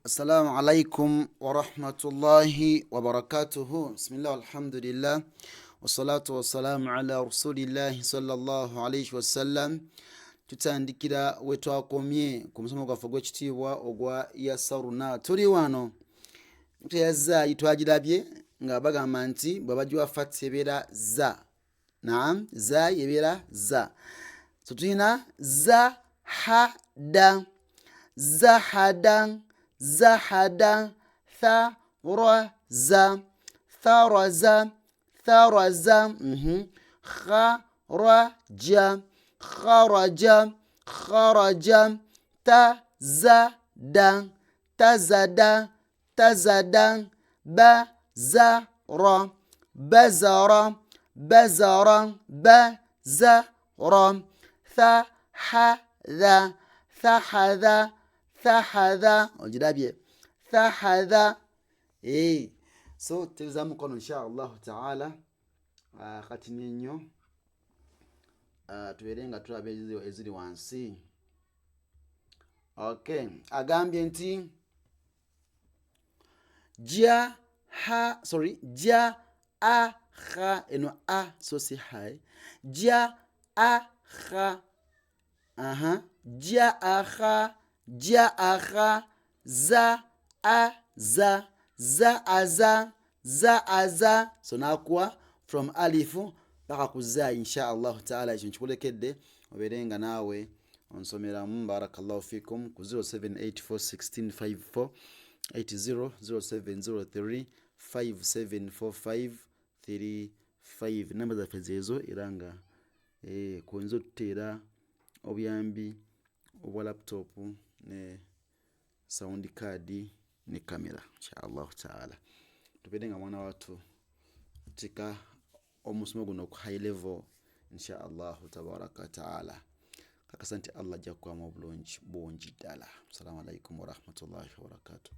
Assalamu alaikum warahmatullahi wabarakatuhu. Bismillah, alhamdulillah, wassalatu wassalamu ala rasulillahi sallallahu alaihi wasallam. Tutandikira wetwakomye ku musomo gwaffe ogw'ekitiibwa ogwa yasaruna. Tuli wano teyazaayi twagirabye nga bagamba nti bwe bagiwa fati ebeera za. Naam, zaayi ebeera za. So tulina za ha da, zahada, zahada, tharaza, tharaza, tharaza, kharaja, kharaja, kharaja, tazada, tazada, tazada, bazara, bazara, bazara, bazara, thahadha, thahadha, thahadha. Ogirabye thahadha. Eh, so teza mukono insha allahu taala. Kati nenyo tubeere nga tulaba eziri wansi. Okay, agambye nti ja ha, sorry, ja a ha, eno a so si ha, ja a ha, aha, ja a ha, ja a ha, za a za, za a za, za a za. So nakuwa from alifu paka ku za insha allahu taala. Ekyo nkikulekedde obeere nga naawe onsomeramu. Barakallahu fikum. Ku 0784 1654 80, 0703 5745 35, namba zaffe zeezo, era nga kuyinza otuteera obuyambi obwa laptop ne sound card ne kamera insha allahu taala. Tubeere nga mwana wattu tutika omusomo guno ku high level insha allahu tabaraka wataala. Kakasa nti Allah ajja kukuwamu obulungi bungi ddala. Assalamu alaikum warahmatullahi wabarakatuh.